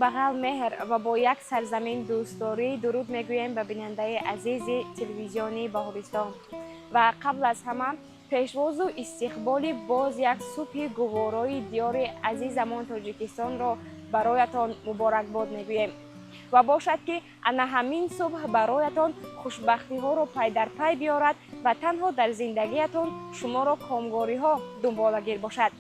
Бағал меҳр ва бо як сарзамин дӯстдорӣ дуруд мегӯем ба бинандаи азизи телевизиони Баҳористон ва қабл аз ҳама пешвозу истиқболи боз як субҳи гуворои диёри азизамон Тоҷикистонро бароятон муборакбод мегӯем ва бошад, ки ана ҳамин субҳ бароятон хушбахтиҳоро пай дар пай биёрад ва танҳо дар зиндагиятон шуморо комгориҳо дунболагир бошад.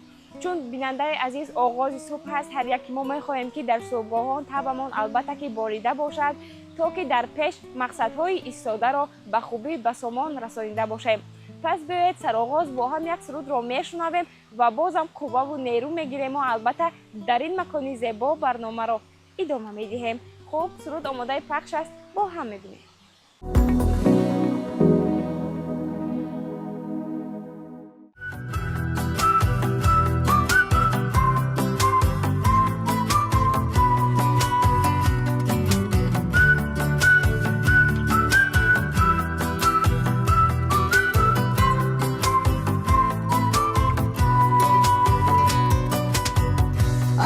Чун, бинандаи азиз, оғози субҳ аст, ҳар яки мо мехоҳем, ки дар субҳгоҳон табамон албатта ки борида бошад, то ки дар пеш мақсадҳои истодаро ба хубӣ ба сомон расонида бошем. Пас биёед, сароғоз бо ҳам як сурудро мешунавем ва бозам қувваву нерӯ мегирему албатта дар ин макони зебо барномаро идома медиҳем. Хуб, суруд омодаи пахш аст, бо ҳам мебинем.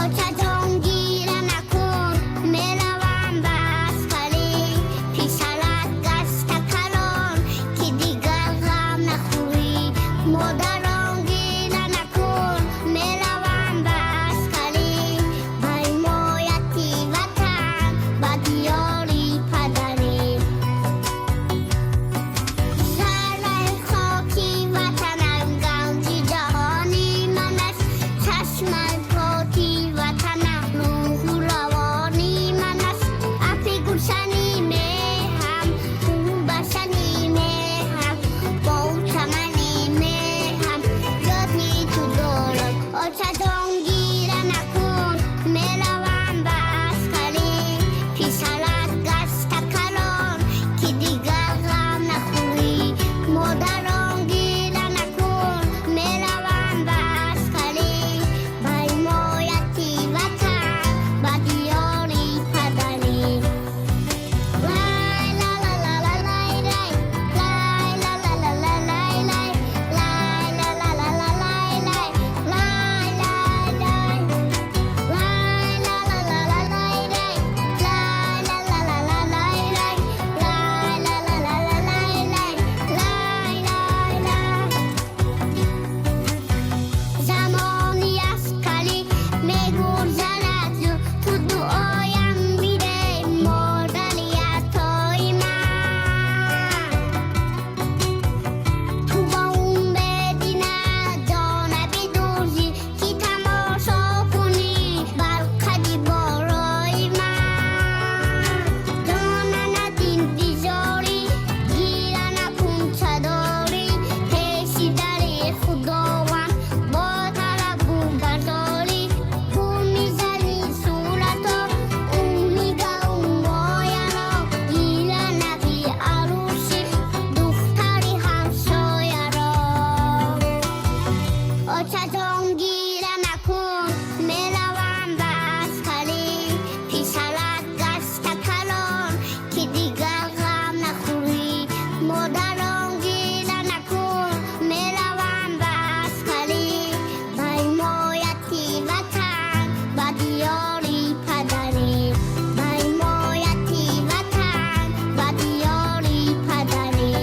Очаҷон, гира накун, меравам ба аскарӣ. Писарат гашта калон, ки дигар ғам нахӯрӣ. Модарон, гира накун, меравам ба аскарӣ. Ба ҳимояти ватан, ба диёри падарӣ. Зарраи хоки ватанам ганҷи ҷаҳони ман аст. Чашмаи поки ватанам рӯҳу равони ман аст. Абри гулшани меҳам, башани меҳам, бо чамани меҳам ёди ту дорам. Очаҷон, гира накун, меравам ба аскарӣ. Писарат гашта калон, ки дигар ғам нахӯрӣ. Модарон, гира накун, меравам ба аскарӣ. Ба ҳимояти ватан, ба диёри падарӣ. Лай ла ла ла ла лай лай, лай ла ла ла ла лай лай, лай ла ла ла ла лай лай, лай лай лай. Лай ла ла ла ла лай лай, лай ла ла ла ла лай лай, лай ла ла ла ла лай лай, лай лай лай. Замони аскарӣ мегузарад зуд, ту дуоям биде, модари атои ман. Ту ба умеди ҷона бидӯзӣ, ки тамошо кунӣ бар қади болои ман. Ҷонанат интизорӣ, гира накун, чадорӣ. Пеши дари Худованд бо талабу базорӣ. Ту мизани сурато, ӯ мига ӯ мояро. Гира наки арӯси духтари ҳамсояро. Очаҷон, гира накун, меравам ба аскарӣ. Писарат гашта калон, ки дигар ғам нахӯрӣ. Модарон, гира накун, меравам ба аскарӣ. Ба ҳимояти ватан, ба диёри падарӣ. Ба ҳимояти ватан, ба диёри падарӣ.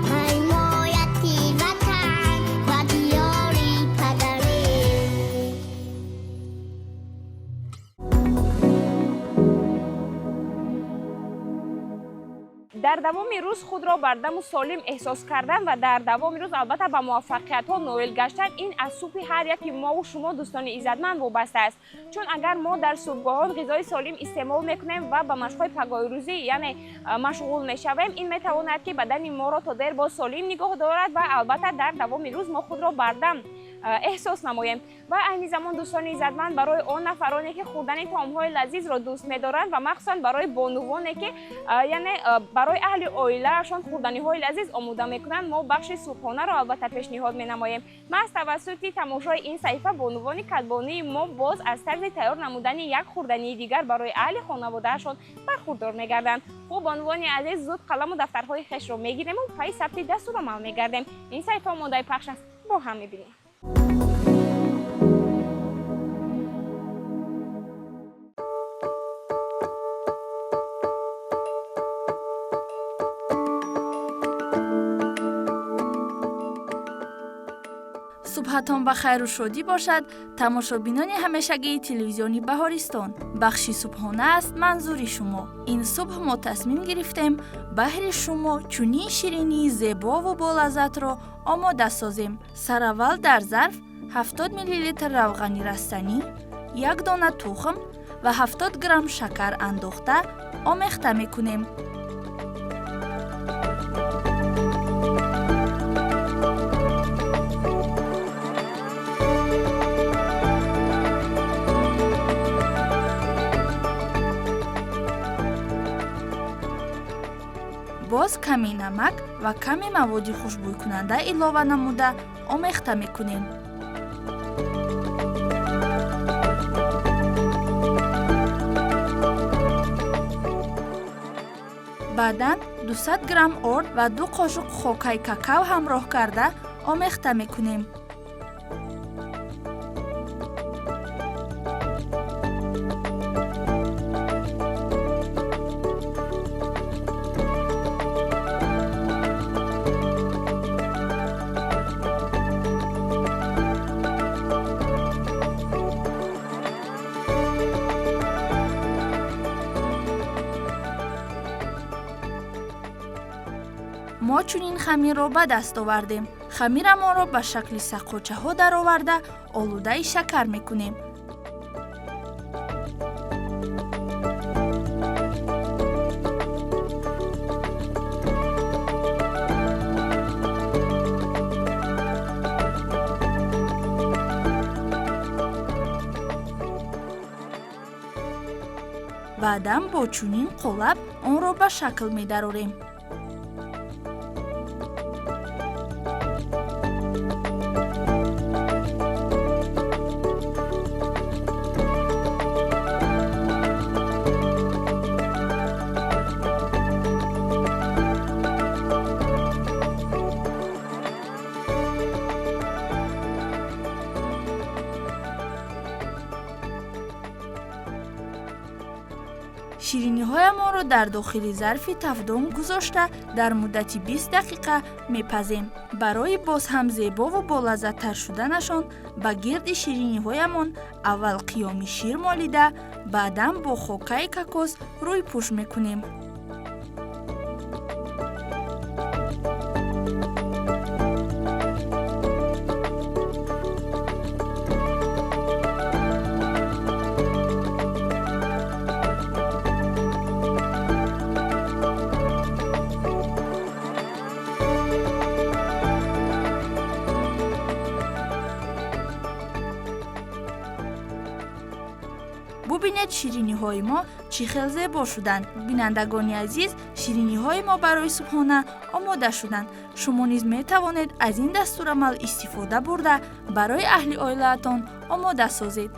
Ба ҳимояти ватан, ба диёри падарӣ. Дар давоми рӯз худро бардаму солим эҳсос кардан ва дар давоми рӯз албатта ба муваффақиятҳо ноил гаштан, ин аз субҳи ҳар яки мову шумо, дӯстони иззатманд, вобаста аст. Чун агар мо дар субҳгоҳон ғизои солим истеъмол мекунем ва ба машқҳои пагоҳирӯзӣ, яъне машғул мешавем, ин метавонад, ки бадани моро то дер боз солим нигоҳ дорад ва албатта дар давоми рӯз мо худро бардам эҳсос намоем. Ва айни замон, дӯстони иззатманд, барои он нафароне, ки хӯрдани таомҳои лазизро дӯст медоранд ва махсусан барои бонувоне, ки яъне барои аҳли оилаашон хӯрданиҳои лазиз омода мекунанд, мо бахши субҳонаро албатта пешниҳод менамоем. Маҳз тавассути тамошои ин саҳифа бонувони кадбонии мо боз аз тарзи тайёр намудани як хӯрдании дигар барои аҳли хонаводаашон бархурдор мегарданд. Хуб, бонувони азиз, зуд қаламу дафтарҳои хешро мегирему пайи сабти дастурамал мегардем. Ин саҳифа омодаи пахш аст, бо ҳам мебинем. Субҳатон ба хайру шодӣ бошад, тамошобинони ҳамешагии телевизиони Баҳористон. Бахши субҳона аст манзури шумо. Ин субҳ мо тасмим гирифтем баҳри шумо чунин ширинии зебову болаззатро омода созем. Сараввал дар зарф 70 миллилитр равғани растанӣ, як дона тухм ва 70 грамм шакар андохта омехта мекунем. Боз ками намак ва ками маводи хушбӯйкунанда илова намуда омехта мекунем. Баъдан 200 грамм орд ва 2 қошуқ хокаи какао ҳамроҳ карда омехта мекунем. Мо чунин хамирро ба даст овардем. Хамирамонро ба шакли саққочаҳо дароварда олудаи шакар мекунем. Баъдан бо чунин қолаб онро ба шакл медарорем. Шириниҳоямонро дар дохили зарфи тафдон гузошта дар муддати 20 дақиқа мепазем. Барои боз ҳам зебову болаззаттар шуданашон ба гирди шириниҳоямон аввал қиёми шир молида, баъдан бо хокаи кокос рӯйпӯш мекунем. Бубинед, шириниҳои мо чӣ хел зебо шуданд. Бинандагони азиз, шириниҳои мо барои субҳона омода шуданд. Шумо низ метавонед аз ин дастурамал истифода бурда барои аҳли оилаатон омода созед.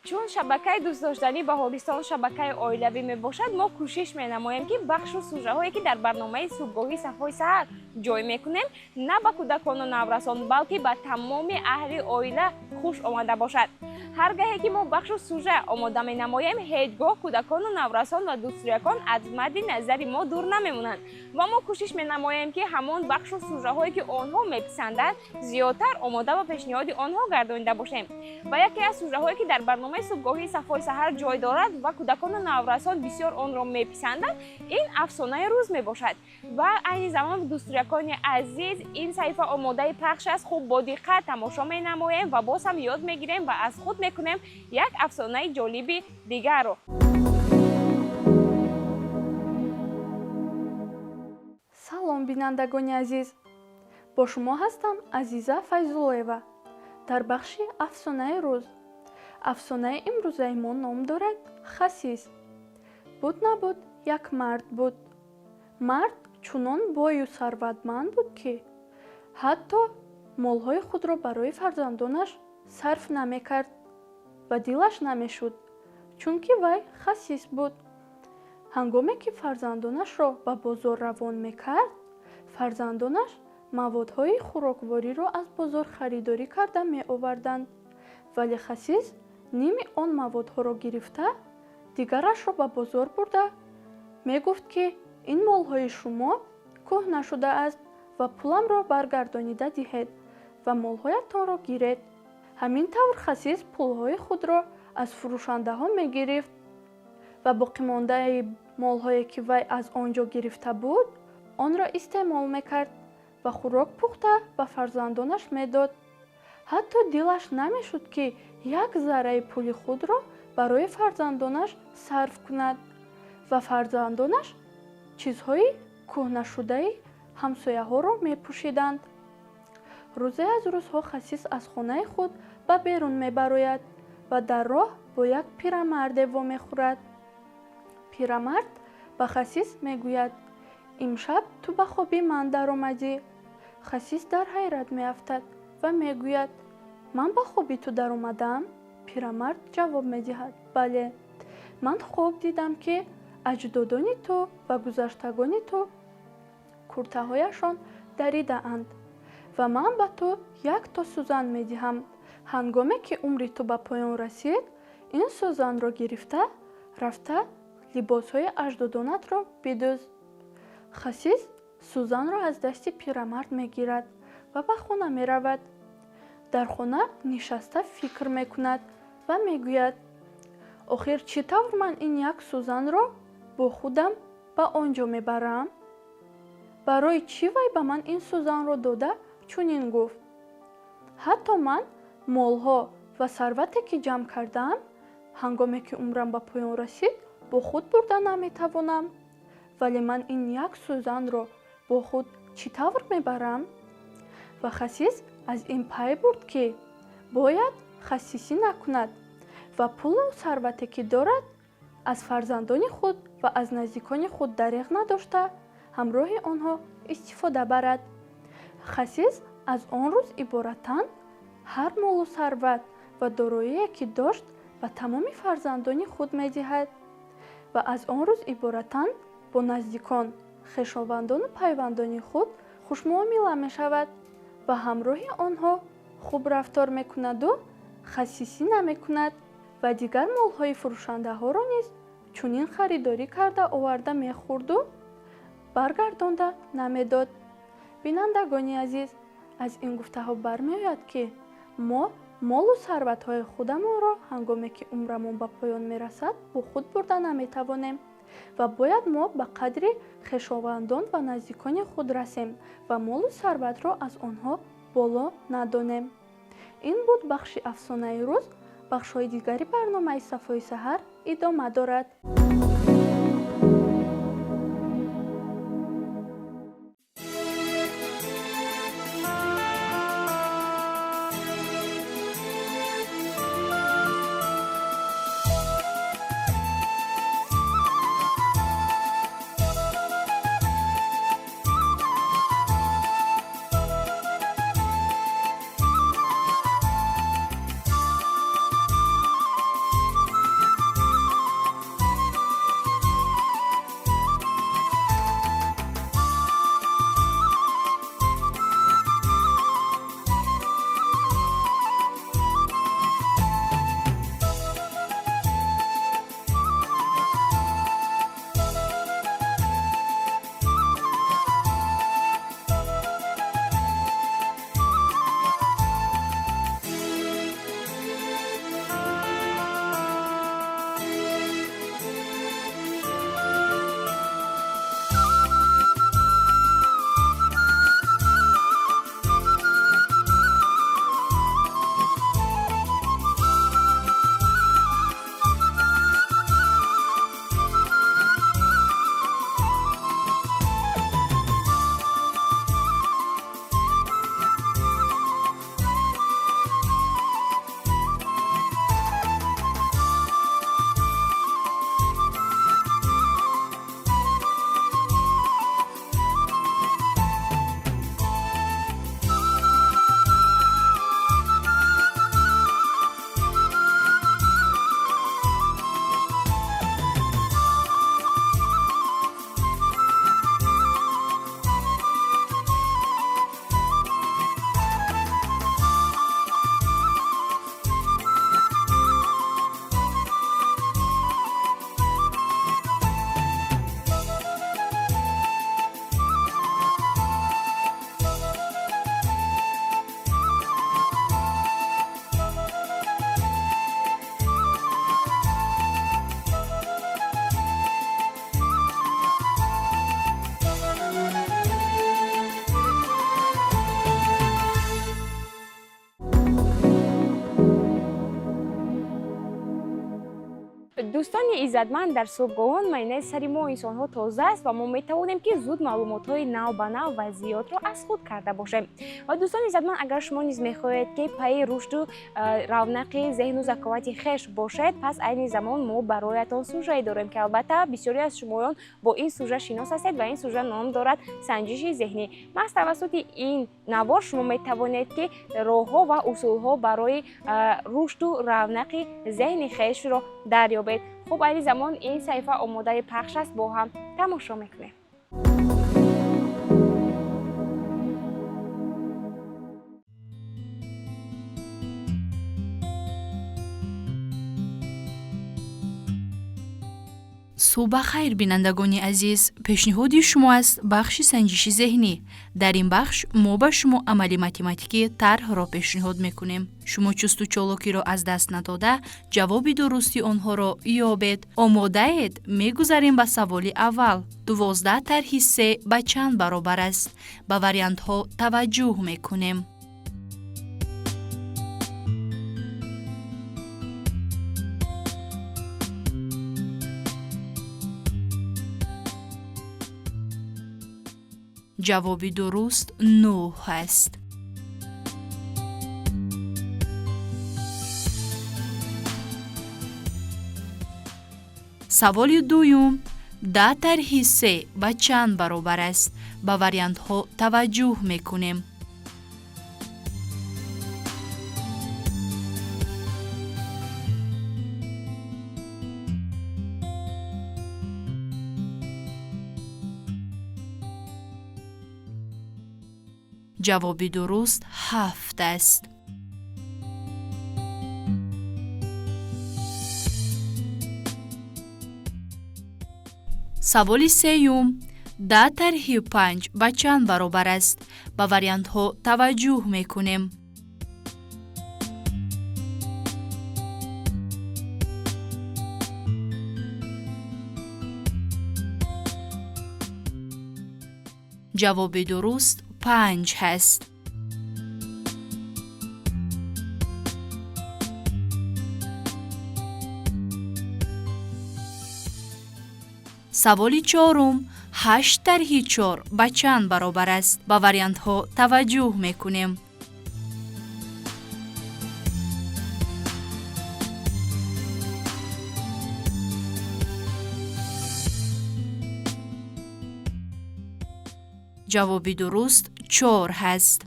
Чун шабакаи дӯстдоштанӣ Баҳористон шабакаи оилавӣ мебошад, мо кӯшиш менамоем, ки бахшу сужаҳое, ки дар барномаи субҳгоҳӣ Сафои саҳар ҷой мекунем, на ба кӯдакону наврасон, балки ба тамоми аҳли оила хуш омада бошад. Ҳар гаҳе ки мо бахшу сужа омода менамоем, ҳеҷ гоҳ кӯдакону наврасон ва дӯстрӯякон аз мадди назари мо дур намемонанд ва мо кӯшиш менамоем, ки ҳамон бахшу сужаҳое, ки онҳо меписанданд, зиёдтар омода ва пешниҳоди онҳо гардонида бошем. Ва яке аз сужаҳое, ки дар барномаи субҳгоҳии Сафои саҳар ҷой дорад ва кӯдакону наврасон бисёр онро меписанданд, ин афсонаи рӯз мебошад. Ва айни замон, дӯстрӯякони азиз, ин саҳифа омодаи пахш аст. Хуб бо диққат тамошо менамоем ва боз ҳам ёд мегирем ва аз худ мекунем як афсонаи ҷолиби дигарро. Салом, бинандагони азиз, бо шумо ҳастам Азиза Файзуллоева дар бахши афсонаи рӯз. Афсонаи имрӯзаи мо ном дорад Хасис. Буд набуд, як мард буд. Мард чунон бою сарватманд буд, ки ҳатто молҳои худро барои фарзандонаш сарф намекард ва дилаш намешуд, чунки вай хасис буд. Ҳангоме ки фарзандонашро ба бозор равон мекард, Фарзандонаш маводҳои хӯроквориро аз бозор харидорӣ карда меоварданд, вале хасис ними он маводҳоро гирифта, дигарашро ба бозор бурда мегуфт, ки ин молҳои шумо кӯҳна шудааст ва пуламро баргардонида диҳед ва молҳоятонро гиред. Ҳамин тавр хасис пулҳои худро аз фурӯшандаҳо мегирифт ва боқимондаи молҳое, ки вай аз он ҷо гирифта буд, онро истеъмол мекард ва хӯрок пухта ба фарзандонаш медод. Ҳатто дилаш намешуд, ки як зарраи пули худро барои фарзандонаш сарф кунад ва фарзандонаш чизҳои кӯҳнашудаи ҳамсояҳоро мепӯшиданд. Рӯзе аз рӯзҳо хасис аз хонаи худ ба берун мебарояд ва дар роҳ бо як пирамарде вомехӯрад. Пирамард ба хасис мегӯяд: имшаб ту ба хоби ман даромадӣ. Хасис дар ҳайрат меафтад ва мегӯяд: ман ба хоби ту даромадам? Пирамард ҷавоб медиҳад: бале, ман хоб дидам, ки аҷдодони ту ва гузаштагони ту куртаҳояшон даридаанд ва ман ба ту як то сӯзан медиҳам. Ҳангоме ки умри ту ба поён расид, ин сӯзанро гирифта рафта либосҳои аҷдодонатро бидӯз. Хасис сӯзанро аз дасти пирамард мегирад ва ба хона меравад. Дар хона нишаста фикр мекунад ва мегӯяд: охир чӣ тавр ман ин як сӯзанро бо худам ба он ҷо мебарам? Барои чӣ вай ба ман ин сӯзанро дода чунин гуфт? Ҳатто ман молҳо ва сарвате, ки ҷамъ кардаам, ҳангоме ки умрам ба поён расид, бо худ бурда наметавонам. Вале ман ин як сӯзанро бо худ чӣ тавр мебарам? Ва хасис аз ин пай бурд, ки бояд хасисӣ накунад ва пулу сарвате, ки дорад, аз фарзандони худ ва аз наздикони худ дареғ надошта, ҳамроҳи онҳо истифода барад. Хасис аз он рӯз иборатан ҳар молу сарват ва дороие, ки дошт, ба тамоми фарзандони худ медиҳад ва аз он рӯз иборатан бо наздикон, хешовандону пайвандони худ хушмуомила мешавад ва ҳамроҳи онҳо хуб рафтор мекунаду хасисӣ намекунад ва дигар молҳои фурӯшандаҳоро низ чунин харидорӣ карда оварда мехӯрду баргардонда намедод. Бинандагони азиз, аз ин гуфтаҳо бармеояд, ки мо молу сарватҳои худамонро ҳангоме ки умрамон ба поён мерасад, бо худ бурда наметавонем ва бояд мо ба қадри хешовандон ва наздикони худ расем ва молу сарватро аз онҳо боло надонем. Ин буд бахши афсонаи рӯз. Бахшҳои дигари барномаи Сафои саҳар идома дорад. Дӯстони иззатманд, дар субҳгоҳон майнаи сари мо инсонҳо тоза аст ва мо метавонем, ки зуд маълумотҳои нав ба нав ва зиёдро аз худ карда бошем. Ва дӯстони иззатманд, агар шумо низ мехоҳед, ки пайи рушду равнақи зеҳну заковати хеш бошед, пас айни замон мо бароятон сужае дорем, ки албатта бисёре аз шумоён бо ин сужа шинос ҳастед ва ин сужа ном дорад санҷиши зеҳнӣ. Маҳз тавассути ин навор шумо метавонед, ки роҳҳо ва усулҳо барои рушду равнақи зеҳни хешро дарёбед. Хуб, айни замон ин саҳифа омодаи пахш аст, бо ҳам тамошо мекунем. Субҳ ба хайр, бинандагони азиз! Пешниҳоди шумо аст бахши санҷиши зеҳнӣ. Дар ин бахш мо ба шумо амали математикӣ тарҳро пешниҳод мекунем. Шумо чусту чолокиро аз даст надода, ҷавоби дурусти онҳоро ёбед. Омодаед? Мегузарем ба саволи аввал. 12 тарҳи се ба чанд баробар аст? Ба вариантҳо таваҷҷӯҳ мекунем. Ҷавоби дуруст нӯҳ аст. Саволи дуюм. 10 тарҳи се ба чанд баробар аст? Ба вариантҳо таваҷҷӯҳ мекунем. Ҷавоби дуруст ҳафт аст. Саволи сеюм. 10 тарҳи панҷ ба чанд баробар аст? Ба вариантҳо таваҷҷӯҳ мекунем. Ҷавоби дуруст панҷ ҳаст. Саволи чорум. Ҳашт тарҳи чор ба чанд баробар аст? Ба вариантҳо таваҷҷӯҳ мекунем. Ҷавоби дуруст чор ҳаст.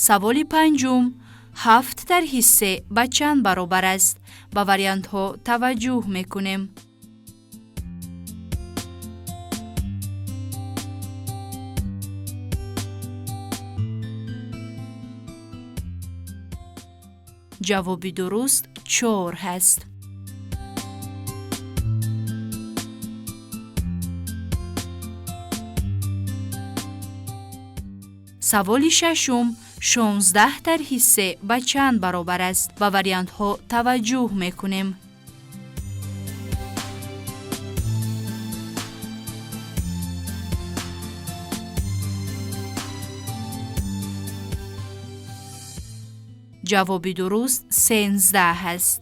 Саволи панҷум. Ҳафт тарҳи се ба чанд баробар аст? Ба вариантҳо таваҷҷӯҳ мекунем. Ҷавоби дуруст чор ҳаст. Саволи шашум. 16 тарҳи се ба чанд баробар аст? Ба вариантҳо таваҷҷӯҳ мекунем. Ҷавоби дуруст 13 аст.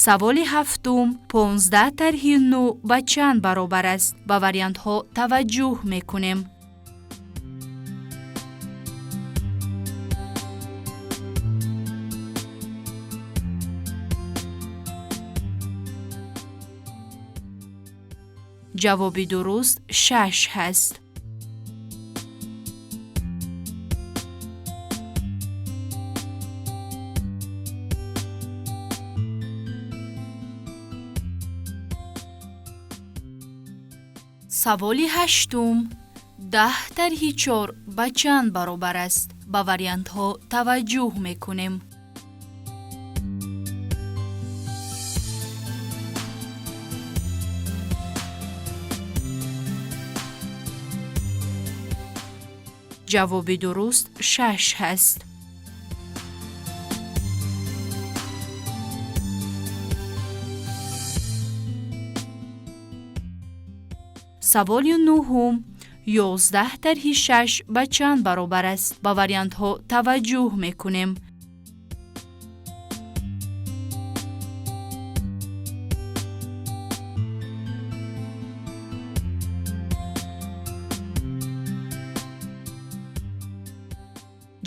Саволи ҳафтум. 15 тарҳи нӯ ба чанд баробар аст? Ба вариантҳо таваҷҷӯҳ мекунем. Ҷавоби дуруст шаш ҳаст. Саволи ҳаштум. 10 тарҳи чор ба чанд баробар аст? Ба вариантҳо таваҷҷӯҳ мекунем. Ҷавоби дуруст шаш ҳаст. Саволи нуҳум: 11 тарҳи 6 ба чанд баробар аст? Ба вариантҳо таваҷҷӯҳ мекунем.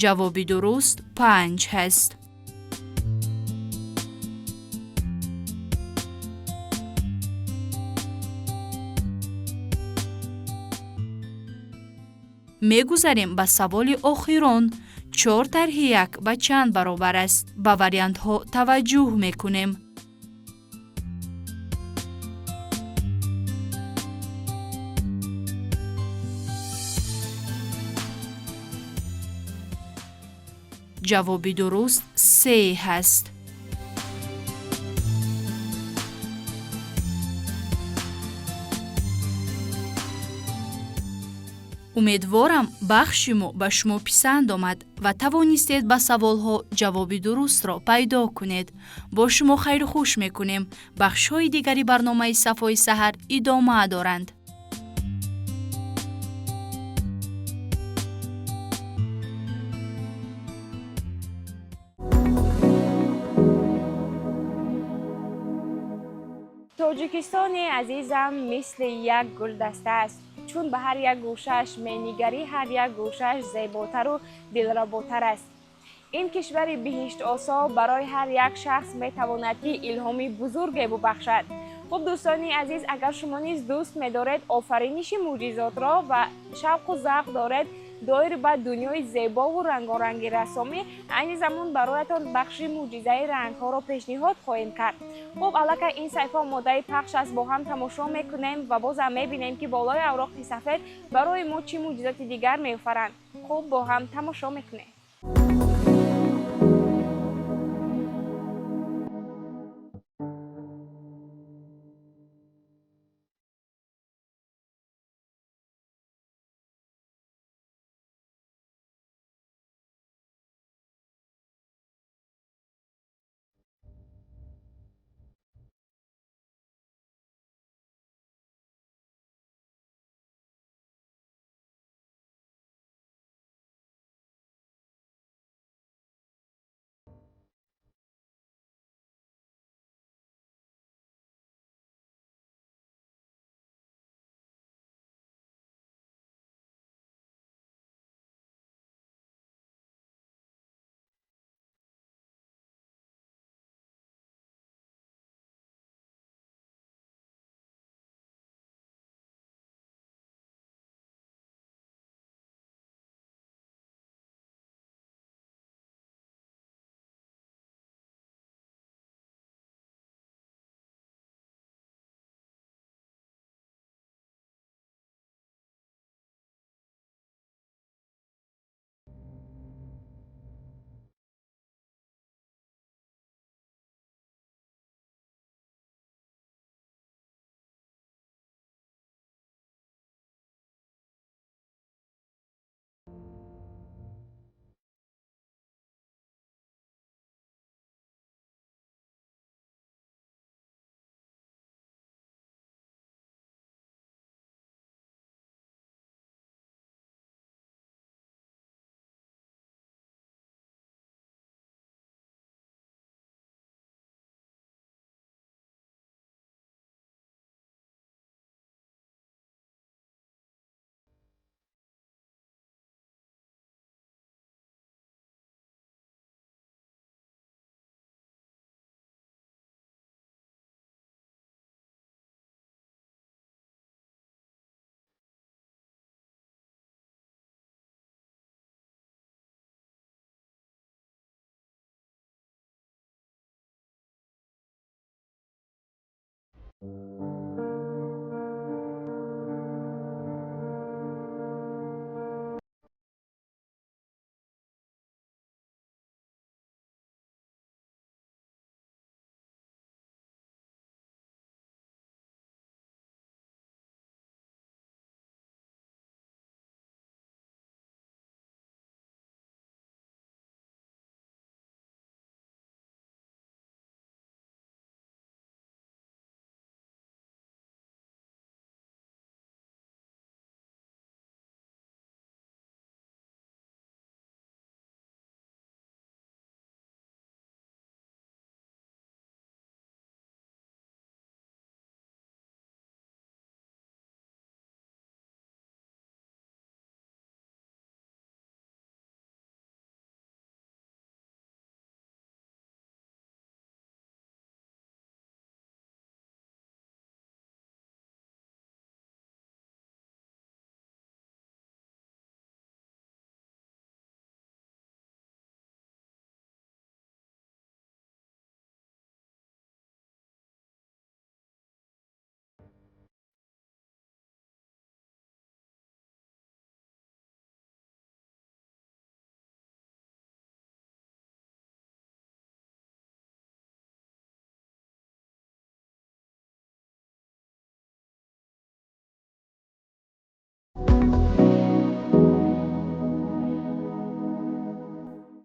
Ҷавоби дуруст 5 ҳаст. Мегузарем ба саволи охирон. 4 тарҳи 1 ба чанд баробар аст? Ба вариантҳо таваҷҷӯҳ мекунем. Ҷавоби дуруст се ҳаст. Умедворам, бахши мо ба шумо писанд омад ва тавонистед ба саволҳо ҷавоби дурустро пайдо кунед. Бо шумо хайру хуш мекунем. Бахшҳои дигари барномаи Сафои саҳар идома доранд. Тоҷикистони азизам мисли як гулдаста аст, чун ба ҳар як гӯшааш менигарӣ, ҳар як гӯшааш зеботару дилработар аст. Ин кишвари биҳиштосо барои ҳар як шахс метавонад, ки илҳоми бузурге бубахшад. Хуб, дӯстони азиз, агар шумо низ дӯст медоред офариниши мӯъҷизотро ва шавқу завқ доред доир ба дунёи зебову рангоранги рассомӣ, айни замон бароятон бахши мӯъҷизаи рангҳоро пешниҳод хоҳем кард. Хуб, аллакай ин саҳифа омодаи пахш аст, бо ҳам тамошо мекунем ва бозам мебинем, ки болои авроқи сафед барои мо чӣ мӯъҷизоти дигар меофаранд. Хуб, бо ҳам тамошо мекунем.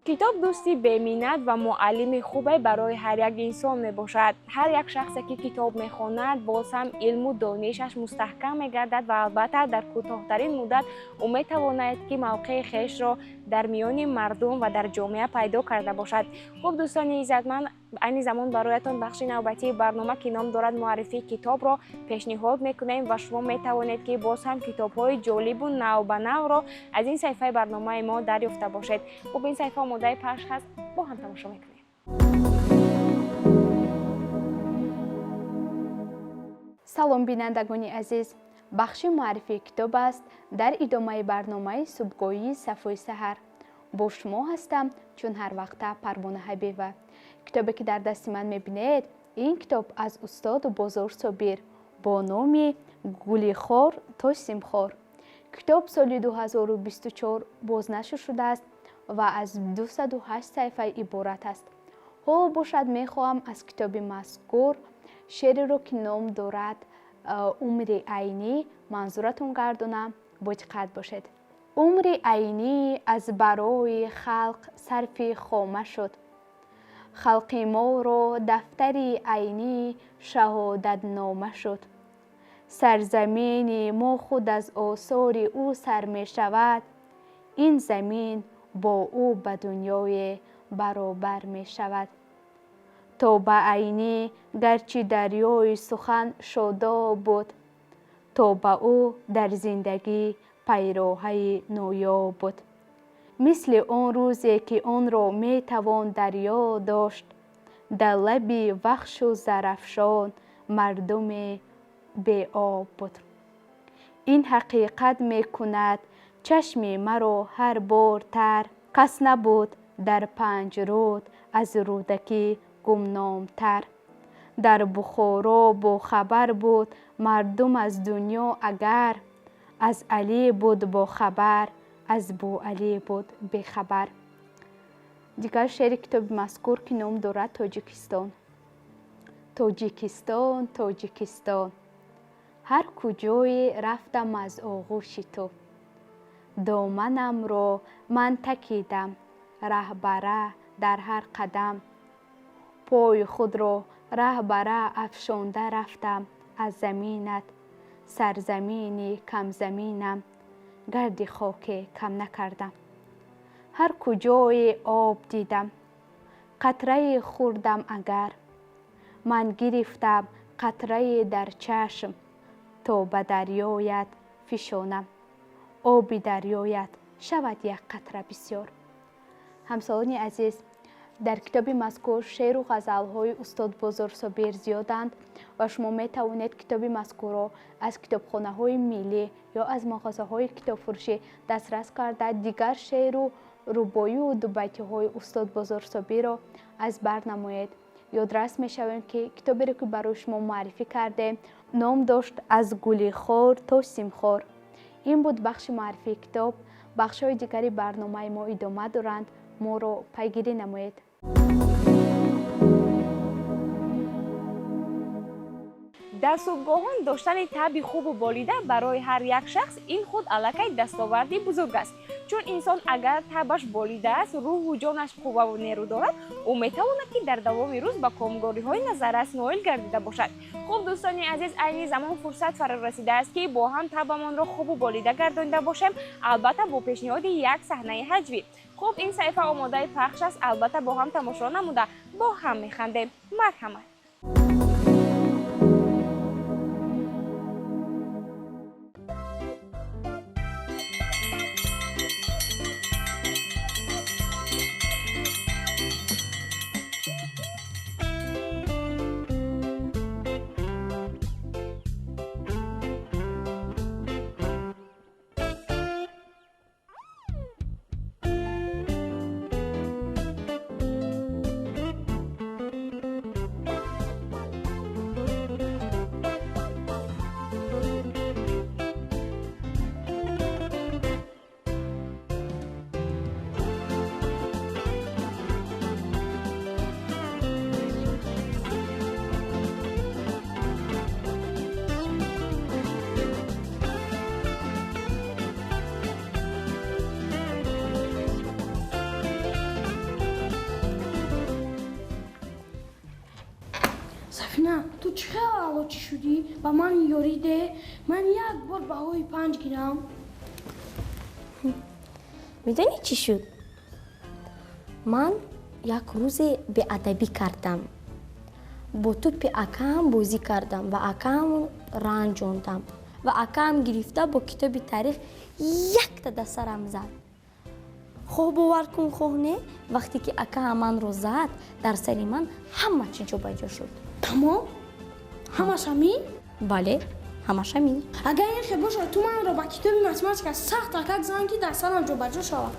Китоб дӯсти беминнат ва муаллими хубе барои ҳар як инсон мебошад. Ҳар як шахсе ки китоб мехонад, боз ҳам илму донишаш мустаҳкам мегардад ва албатта дар кӯтоҳтарин муддат ӯ метавонад, ки мавқеи хешро дар миёни мардум ва дар ҷомеа пайдо карда бошад. Хуб, дӯстони иззатманд, айни замон бароятон бахши навбатии барнома, ки ном дорад муаррифии китобро, пешниҳод мекунем ва шумо метавонед, ки боз ҳам китобҳои ҷолибу навбанавро аз ин саҳифаи барномаи мо дарёфта бошед. Хуб, ин саҳифа омодаи пахш ҳаст, бо ҳам тамошо мекунем. Салом, бинандагони азиз! Бахши муаррифии китоб аст дар идомаи барномаи субҳгоҳии Сафои саҳар. Бо шумо ҳастам, чун ҳар вақта, Парвона Ҳабиба. Китобе, ки дар дасти ман мебинед, ин китоб аз устоду Бозор Собир бо номи «Гулихор то симхор». Китоб соли 2024 бознашр шудааст ва аз 208 саҳифа иборат аст. Ҳоло бошад, мехоҳам аз китоби мазкур шеъреро, ки ном дорад «Умри Айнӣ», манзуратон гардонам. Бо диққат бошед. Умри Айнӣ аз барои халқ сарфи хома шуд, халқи моро дафтари Айнӣ шаҳодатнома шуд. Сарзамини мо худ аз осори ӯ сар мешавад, ин замин бо ӯ ба дунёе баробар мешавад. То ба Айнӣ гарчи дарёи сухан шодоб буд, то ба ӯ дар зиндагӣ пайроҳаи ноёб буд. Мисли он рӯзе, ки онро метавон дар ёд дошт, дар лаби Вахшу Зарафшон мардуме беоб буд. Ин ҳақиқат мекунад чашми маро ҳар бор тар, кас набуд дар Панҷруд аз Рӯдакӣ гумномтар. Дар Бухоро бохабар буд мардум аз дунё агар, аз Алӣ буд бохабар, аз Бӯалӣ буд бехабар. Дигар шеъри китоби мазкур, ки ном дорад «Тоҷикистон». Тоҷикистон, Тоҷикистон, ҳар куҷое рафтам, аз оғӯши ту доманамро ман такидам, раҳбара дар ҳар қадам пои худро раҳбара афшонда рафтам аз заминат. Сарзамини камзаминам, гарди хоке кам накардам. Ҳар куҷое об дидам, қатрае хӯрдам агар, ман гирифтам қатрае дар чашм, то ба дарёят фишонам, оби дарёят шавад як қатра бисёр. Ҳамсолони азиз, дар китоби мазкур шеъру ғазалҳои устод Бозор Собир зиёданд ва шумо метавонед китоби мазкурро аз китобхонаҳои миллӣ ё аз мағозаҳои китобфурӯшӣ дастрас карда, дигар шеъру рубоию дубайтиҳои устод Бозор Собирро аз бар намоед. Ёдрас мешавем, ки китоберо, ки барои шумо муаррифӣ кардем, ном дошт «Аз гулихор то симхор». Ин буд бахши муаррифии китоб. Бахшҳои дигари барномаи мо идома доранд, моро пайгирӣ намоед. Дар субҳгоҳон доштани табъи хубу болида барои ҳар як шахс ин худ аллакай дастоварди бузург аст, чун инсон агар табъаш болида аст, рӯҳу ҷонаш қувваву нерӯ дорад, ӯ метавонад, ки дар давоми рӯз ба комгориҳои назаррас ноил гардида бошад. Хуб, дӯстони азиз, айни замон фурсат фаро расидааст, ки бо ҳам табъамонро хубу болида гардонида бошем, албатта бо пешниҳоди як саҳнаи ҳаҷвӣ. Хуб, ин саҳифа омодаи пахш аст, албатта бо ҳам тамошо намуда, бо ҳам механдем. Марҳамат. Сафина, ту чӣ хел аълочӣ шудӣ? Ба ман ёрӣ де, ман як бор баҳои 5 гирам. Медонӣ чӣ шуд? Ман як рӯзе беадабӣ кардам. Бо тӯпи акаам бозӣ кардам ва акаам ранҷондам. Ва акаам гирифта бо китоби таърих якта да сарам зад. Хоҳ бовар кун, хоҳ не, вақте ки акаам манро зад, дар сари ман ҳама чӣ ҷобаҷо шуд. Тамом? Ҳамаш ҳамин? Бале, ҳамаш ҳамин. Агар ин хел бошад, ту манро ба китоби математика сахт такак зан, ки дар сарам ҷобаҷо шавад.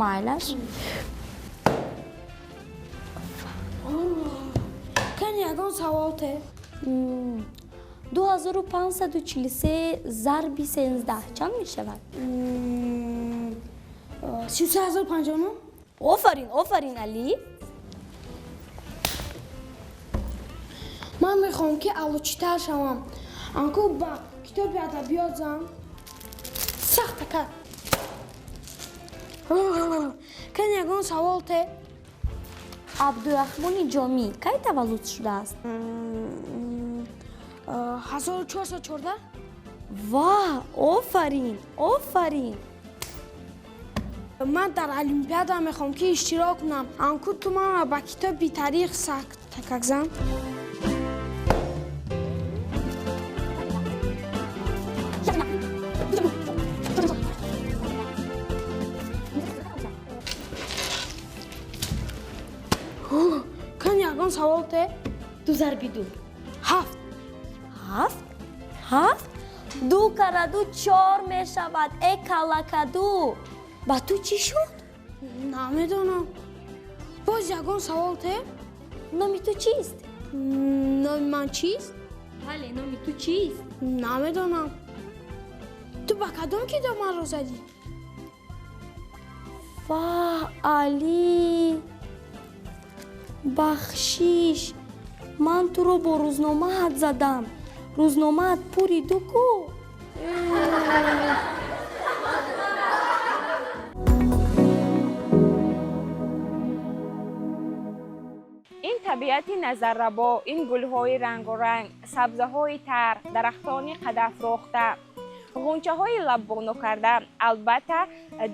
Майлаш. Кани ягон савол те? 2543 зарби 13 чанд мешавад? 33059. Офарин, офарин, Алӣ. Ман мехоҳам ки аълочитар шавам. Анку ба китоби адабиёт зан. Сахт такак. Кани ягон савол те? Абдурахмони Ҷомӣ кай таваллуд шудааст? 1414. Ва, офарин, офарин. Ман дар олимпиада мехоҳам ки иштирок кунам. Анку ту манро ба китоби таърих сахт такак зан. Кани ягон савол те? 2 зарби 2. 7. 7? 7? 2 кара 2 4 мешавад. Э калакаду. Ба ту чӣ шуд? Намедонам. Боз ягон савол те? Номи ту чист? Номи ман чист? Бале, номи ту чист? Намедонам. Ту ба кадом китоб манро задӣ? Ва, Алӣ! Бахшиш, ман туро бо рӯзномаат задам. Рӯзномаат пуриду ку? Ин табиати назаррабо, ин гулҳои рангоранг, сабзаҳои тар, дарахтони қадафрохта, ғунчаҳои лаббоно карда албатта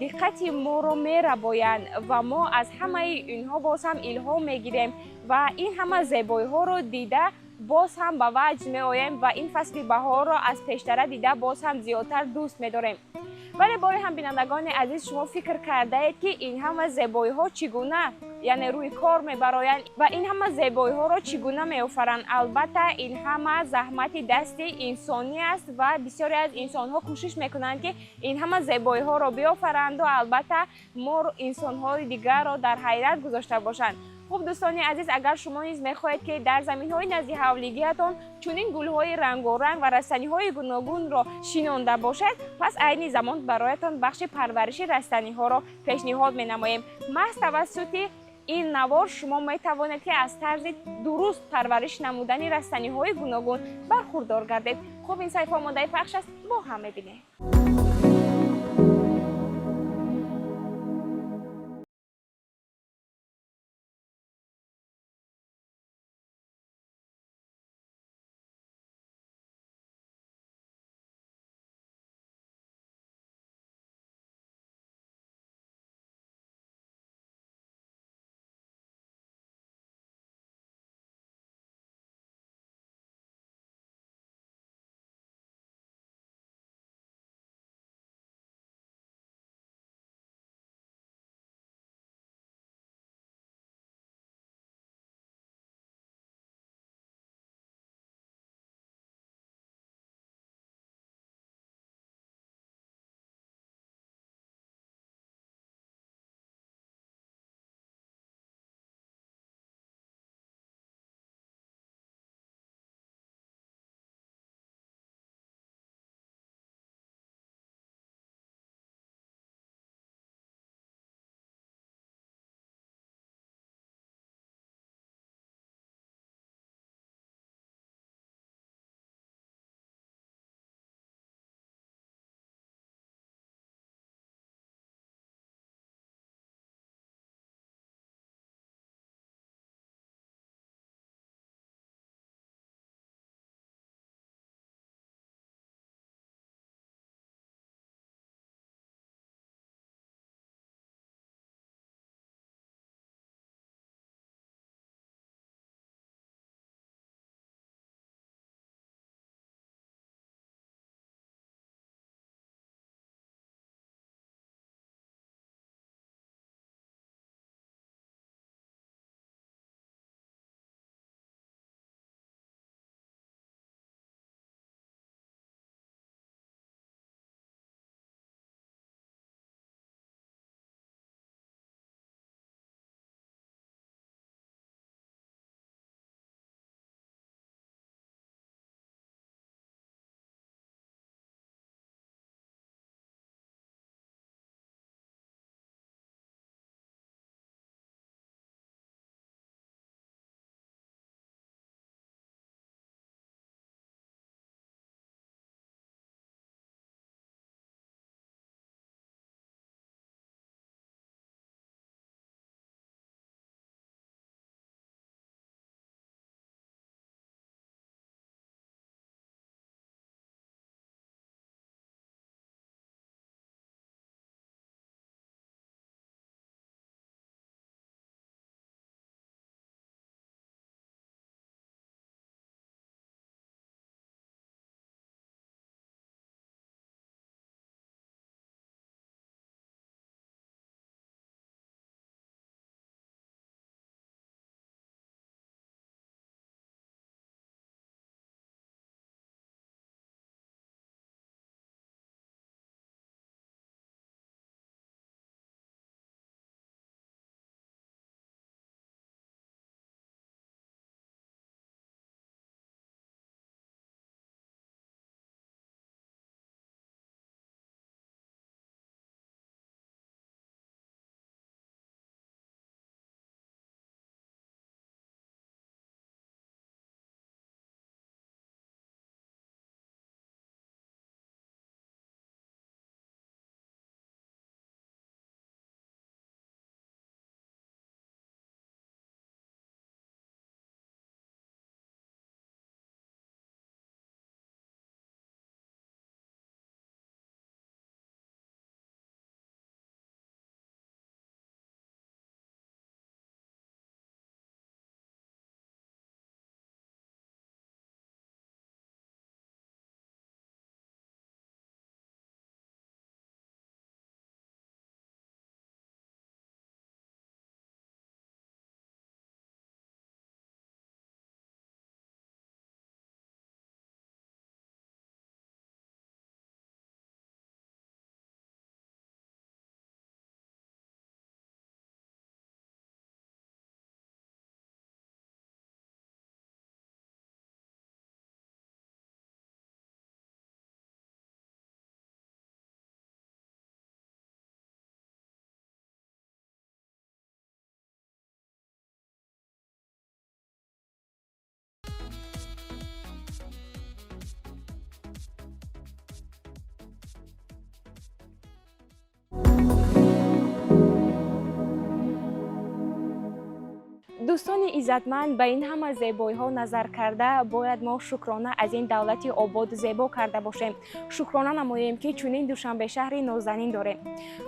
диққати моро мерабоянд ва мо аз ҳамаи инҳо боз ҳам илҳом мегирем ва ин ҳама зебоиҳоро дида боз ҳам ба ваҷд меоем ва ин фасли баҳорро аз пештара дида боз ҳам зиёдтар дӯст медорем. Вале боре ҳам бинандагони азиз, шумо фикр кардаед, ки ин ҳама зебоиҳо чӣ гуна, яъне рӯи кор мебароянд ва ин ҳама зебоиҳоро чӣ гуна меофаранд? Албатта ин ҳама заҳмати дасти инсонӣ аст ва бисёре аз инсонҳо кӯшиш мекунанд, ки ин ҳама зебоиҳоро биофаранду албатта мо инсонҳои дигарро дар ҳайрат гузошта бошанд. Хуб, дӯстони азиз, агар шумо низ мехоҳед, ки дар заминҳои назди ҳавлигиятон чунин гулҳои рангоранг ва растаниҳои гуногунро шинонда бошед, пас айни замон бароятон бахши парвариши растаниҳоро пешниҳод менамоем. Маҳз тавассути ин навор шумо метавонед, ки аз тарзи дуруст парвариш намудани растаниҳои гуногун бархурдор гардед. Хуб, ин саҳифа омодаи пахш аст, бо ҳам мебинем. Дӯстони иззатманд, ба ин ҳама зебоиҳо назар карда, бояд мо шукрона аз ин давлати ободу зебо карда бошем, шукрона намоем, ки чунин Душанбе шаҳри нозанин дорем.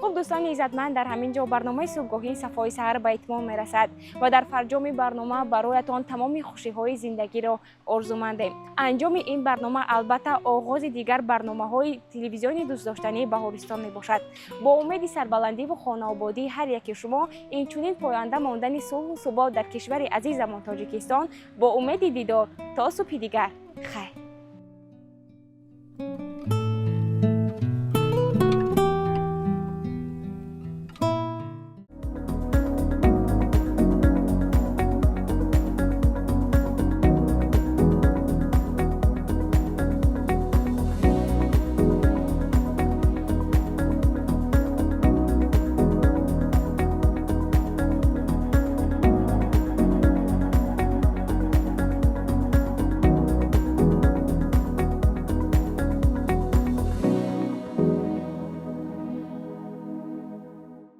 Хуб, дӯстони иззатманд, дар ҳамин ҷо барномаи субҳгоҳии Сафои саҳар ба итмом мерасад ва дар фарҷоми барнома бароятон тамоми хушиҳои зиндагиро орзумандем. Анҷоми ин барнома, албатта, оғози дигар барномаҳои телевизиони дӯстдоштании Баҳористон мебошад. Бо умеди сарбаландиву хонаободии ҳар яки шумо, инчунин поянда мондани сулҳу субот дар кишвари азизамон Тоҷикистон, бо умеди дидор то субҳи дигар, хайр.